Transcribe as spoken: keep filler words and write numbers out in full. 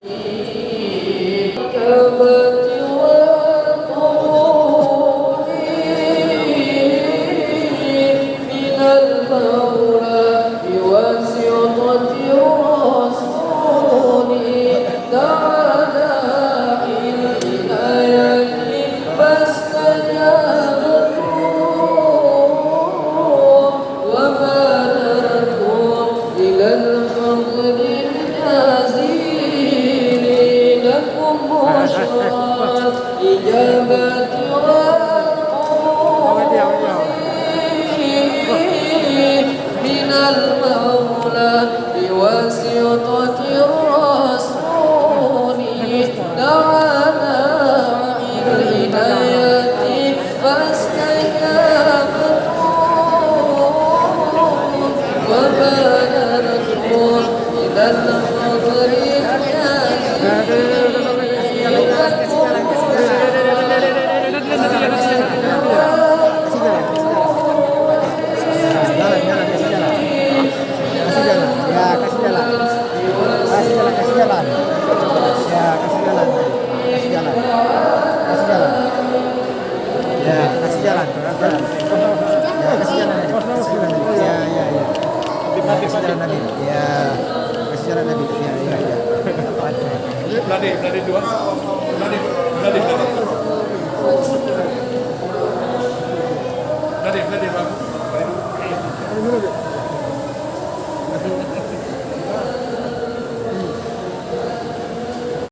من المولى بواسطة الرسول دعانا إلى الهداية فاستجبنا وبادرنا إلى الفضل الجزيل لكم بشرى إجابة والقبول من المولى بواسطة الرسول دعانا إلى الهداية فاستجبنا وبادرنا إلى الفضل الجزيل لكم بشرى Ya, kasih jalan. Ya, kasih jalan. Ya, kasih jalan, Nabi. Kasih jalan, Nabi. Ya, kasih jalan, Nabi. Ya, ya, ya. Beladi, beladi dua. Beladi